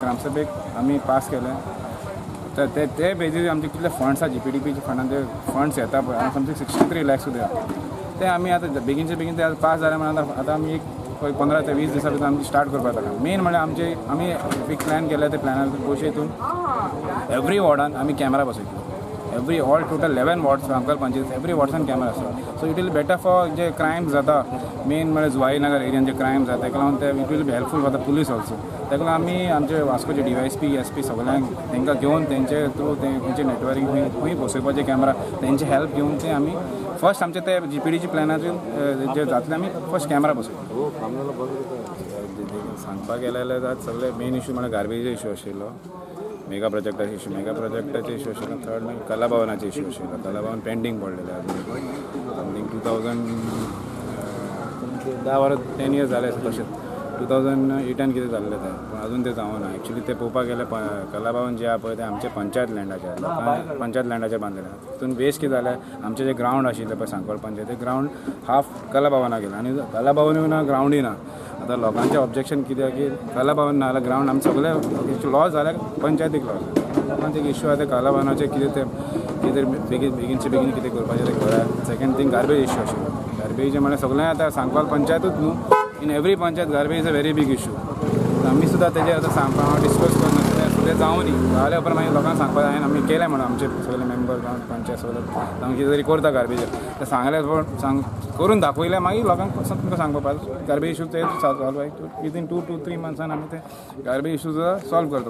ग्रामसभेक आमी पास केले तर ते बेजीर आमचे कितले फंड्स आसा GPDPचे फंडान ते फंड्स येता पळय समथींग 63 लॅक्स सुद्दां ते आमी आतां बेगीनचे बेगीन ते पास जाले म्हणून आतां आमी एक 15 ते 20 दिसां भितर आमी स्टार्ट करपाक जाता. मेन म्हणल्यार आमचे आमी एक प्लॅन केले, ते प्लॅनार पयशे हितून एवरी वॉर्डान आमी कॅमेरा बसयतले. Every all total 11 wards Sancoale panchayat every वॉर्ड्सान camera आसा. So it will better for J crimes जाता, मेन म्हळ्यार जुवारी नगर एरियान जे क्रायम जाता तेका लागून ते it will be helpful for the police also. तेका लागून आमी आमचे वास्कोचे DYSP SP सगळ्यांक तांकां घेवन तेंचे थ्रू तेंचे नेटवर्कींग खंय खंय बसोवपाचे कॅमेरा तेंचे हेल्प घेवन ते आमी फर्स्ट आमचे ते GPDचे प्लॅनाचेर जे जातले आमी फर्स्ट कॅमेरा बसयतले. सांगपाक गेले जाल्यार सगळे मेन इशू म्हळ्यार गार्बेजचे इशू आशिल्लो, मेगा प्रोजेक्टाचे इशू, मेगा प्रोजेक्टाचे इशू आशिल्लो, थर्ड मागीर कला भवनाचे इशू आशिल्लो. कला भवन पेंडींग पडलेलें अजून समथींग 2010 वर 10 इयर्स जाले आसा तशेंच 2008 कितें जाल्लें तें, पूण अजून तें जावना. एक्चुली तें पळोवपाक गेल्यार कला भवन जें आहा पळय तें आमचें पंचायत लँडाचेर, लोकांक पंचायत लँडाचेर बांदलेलें. तितून वेस्ट कितें जालें, आमचें जें ग्रावंड आशिल्लें पळय सांकवाळ पंचायत, तें ग्रावंड हाफ कला भवनाक गेलें आनी कला भवनूय ना, ग्रावंडूय ना. आतां लोकांचें ऑब्जेक्शन कितें की कला भवन ना जाल्यार ग्रावंड आमी सगळे लॉस जाल्यार पंचायतीक लॉस. लोकांचे एक इशू आहा ते कला भवनाचें कितें तें कितें बेगीन बेगीनचे बेगीन कितें करपाचें तें करात. सेकंड थींग गार्बेज इशू आशिल्लो. गार्बेज म्हळ्यार सगळें आतां सांकवाळ पंचायतूच न्हू, in every panchayat garbage is a very big issue. आमी सुद्दां तेजेर आतां सांगपा डिस्कस करून तें जावं न्ही जाल्या उपरांत मागीर लोकांक सांगपाक जाय आमी केलें म्हणून आमचे सगळे मेंबर पंचायत सगळे आमी कितें तरी करता गार्बेज तें सांगलें, पूण सांग करून दाखयलें मागीर लोकांक तुमकां सांगपाक गार्बेज इशू ते सॉल्व विदीन 2 to 3 मंथ्सान आमी ते गार्बेज इशू सुद्दां सॉल्व करता.